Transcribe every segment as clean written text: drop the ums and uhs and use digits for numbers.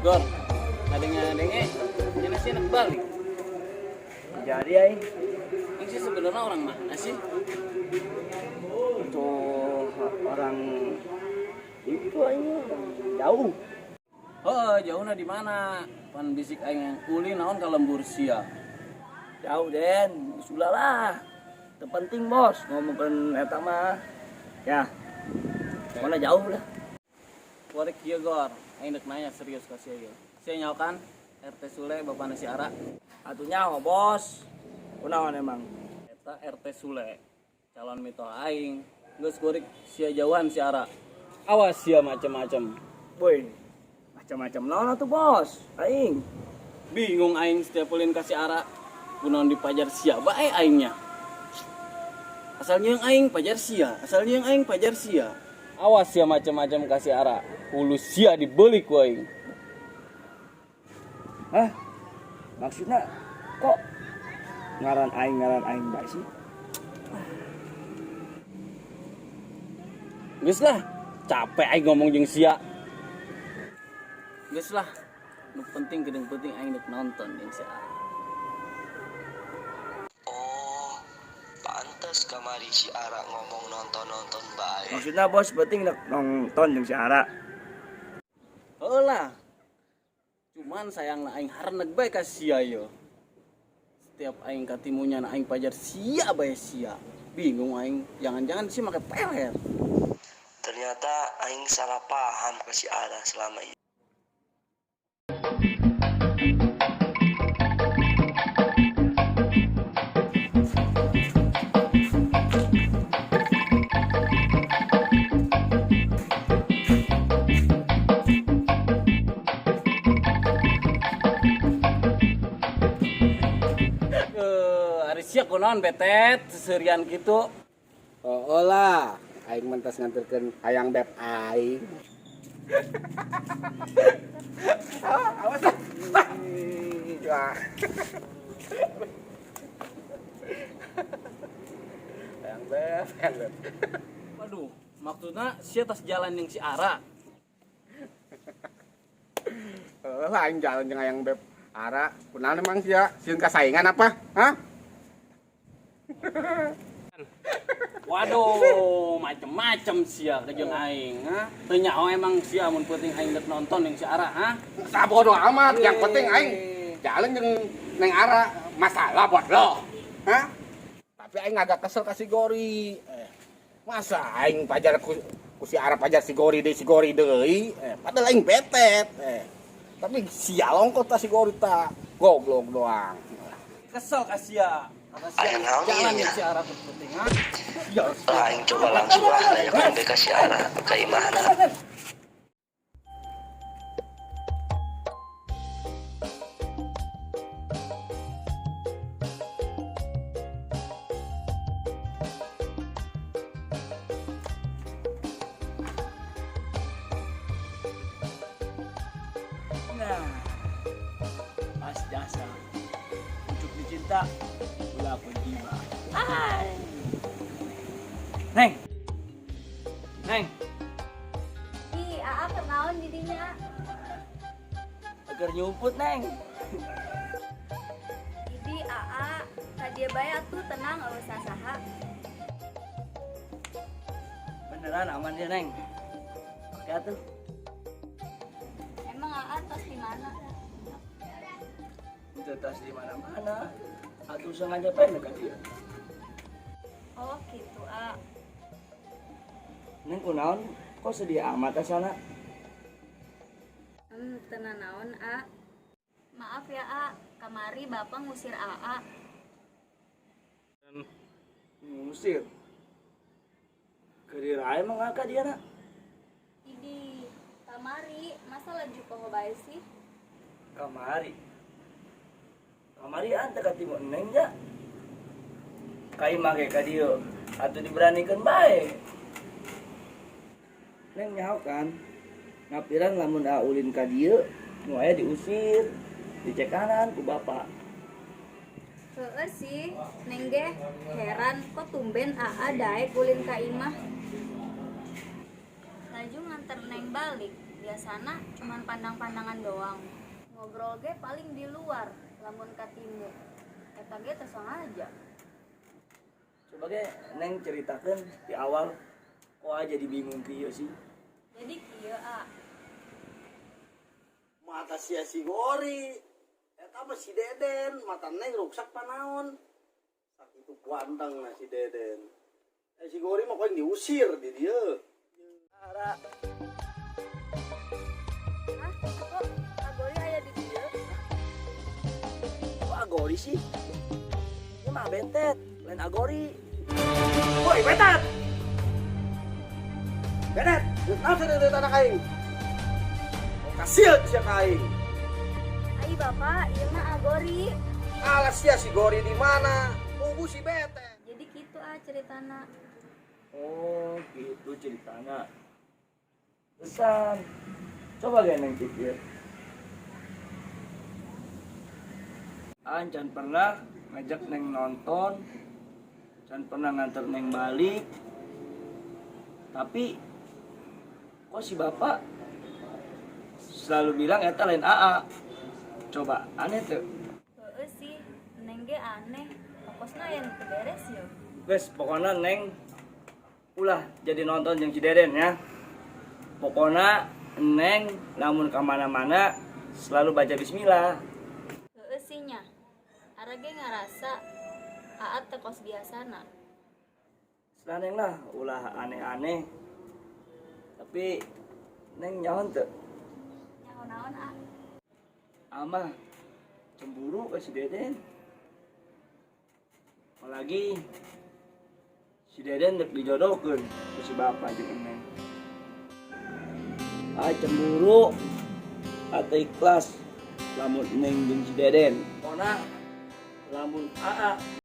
Gor, ngadenge-ngadenge, ini sih enak balik. Jadi aing. Ini sih sebenarnya orang mana sih? Tuh orang itu aing orang jauh. Oh, jauhnya di mana? Pan bisik aing ulin naon ka lembur sia. Jauh Den, sudah lah. Terpenting bos ngomongkeun eta mah. Ya. Mana jauh lah. Kuari kieu Gor, aing dek nanya serius ka sia ieu. Sia nyaho kan RT Sule bapana si Ara. Atuh nyaho bos. Kunaon emang? Eta RT Sule, calon mitoha aing. Geus kurik sia jauhan si Ara. Awas sia macem-macem. Boy, macam-macam naon atuh bos? Aing. Bingung aing setiap ulin ka si Ara. Kunaon dipajar sia bae aingnya. Asalnya yang aing pajar sia, asalnya yang aing pajar sia. Awas sia macem-macem ka si Ara. Hulu sia dibeli ku aing. Hah? Maksudnya kok ngaran aing bae sih? Geus lah, capek aing ngomong jeung sia. Geus lah, nu penting gedeng penting aing dek nonton jeung si Ara. Oh, pantes kamari si Ara ngomong nonton-nonton bae. Maksudnya bos penting dek nonton jeung si Ara. Heuh lah. Cuman sayang aing hareneg bae ka sia ieu. Setiap aing katimunya na aing pajar sia bae sia. Bingung aing, jangan-jangan sih make peler. Ternyata aing salah paham ke si Ara selama ini. Ari sia kunaon betet seserian kitu. Oh, lah, aing mentas nganterkeun hayang beb aing. Awas lah. Wah. Hayang beb, hayang beb. Waduh, maksudnya sia tas jalan yang si Ara. Heuh, aing jalan jeung hayang beb Ara. Kunaon emang sia? Sieun kasaingan apa? Hah? Waduh, macem-macem sia ke jeung aing, ha? Teu nyaho emang sia mun penting aing dek nonton yang si Ara, ha? Sabodo amat, yang penting aing jalan jeung Neng Ara, masalah buat lo. Hah? Tapi aing agak kesel ka si Gori. Masa aing pajar ku si Ara pajar si Gori deui, si Gori deui. Padahal aing betet. Tapi sial ongkot ta si Gori ta. Goblok doang. Kesel ka sia. Karena sia Aya naon jalan ieu yang nya? si Ara teu penting, ha? Ya, Lah aing coba langsung lah nanyakeun bae ka si Ara ka imahna. Nah, pas jasa untuk dicinta ulah penjiwa. Neng, Neng, Ih, Aa kenaon didinya. agar nyumput Neng. Idi Aa, kadia bae atuh tenang eueuh sasaha. Beneran aman ya Neng. Oke atuh. Emang Aa tos di mana? Itu tas di mana-mana. Atuh sengaja pendek ka dia. Oh, gitu A. Neng kunaon kok sedih amat asana? Teu naon A. Maaf ya A, kamari bapak ngusir AA. Ngusir. Keur emang ka dia na. Idi, kamari masa laju poho bae sih? Kamari. Kamari ante katimu Neng ja. Kai make ka dieu. Atuh diberanikeun bae. Neng nyaho kan. Ngapiran lamun a ulin ka dieu, nu aya diusir, dicekanan ku bapak. Heeh sih, Neng ge heran kok tumben AA daek ulin ka imah. Laju nganter Neng balik. Biasana cuman pandang-pandangan doang. Ngobrol ge paling di luar, lamun katimu. Eta ge teu sengaja. Coba ge Neng ceritakan di awal kok aja jadi bingung kieu sih. Jadi kieu, A. Mata sia si Gori. Eta mah si Deden, mata Neng ruksak panaon. Sakitu ganteng na si Deden. Eh, si Gori mah koin diusir di dia. Ara, Hah? Kok Agori aya di dieu? kok Agori sih? Ini mah betet, lain Agori. Woi, betet! Betet, kenapa dari tanah aing? Mau kasih sia ka aing. Ai Bapak, ieu mah Agori. Alas sia si Gori di mana? Kubu si Betet. Jadi kitu ah ceritana. Oh, gitu ceritanya. Pesan. Coba ge Neng pikir. An can pernah ngajak Neng nonton, can pernah nganter Neng balik. Tapi kok si bapak selalu bilang eta lain AA. Coba aneh tuh. Heeh sih, Neng ge aneh. Pokoknya aya nu teu beres yo. Guys, pokoknya Neng ulah jadi nonton jeung si Deden ya. Pokoknya Neng lamun kemana-mana selalu baca bismillah. Heeh sih nya. Ara ge ngarasa Aa teu kos biasana. Setelah Neng lah ulah aneh-aneh. Tapi Neng nyaho teu? Nyaho naon, A? Amah cemburu ke si Deden. Apalagi si Deden dek dijodohkeun ke si bapak jeung Neng. Ah cemburu atau ikhlas lamun Neng jeung si Deden. Pokona lamun AA A.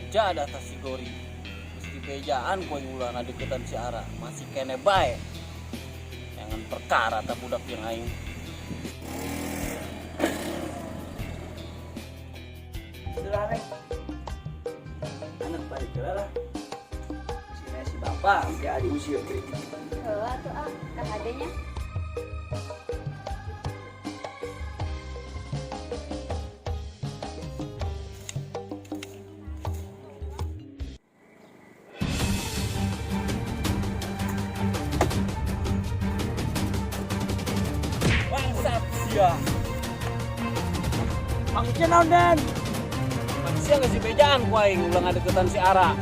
Jadah tas si Gori. Mesti bejaan ku aing ulah ngadeukeutan si Ara. Masih kene bae. Jangan perkara tak budak yang aing. Sudah Neng. Anak balik ke lah. Sini si bapak gak diusir deh. Heeh atuh A, ka hade nya. Bangsat sia. Maksudnya naon Den? Sia nggak si bejaan ku aing ulah ngadeukeutan si Ara.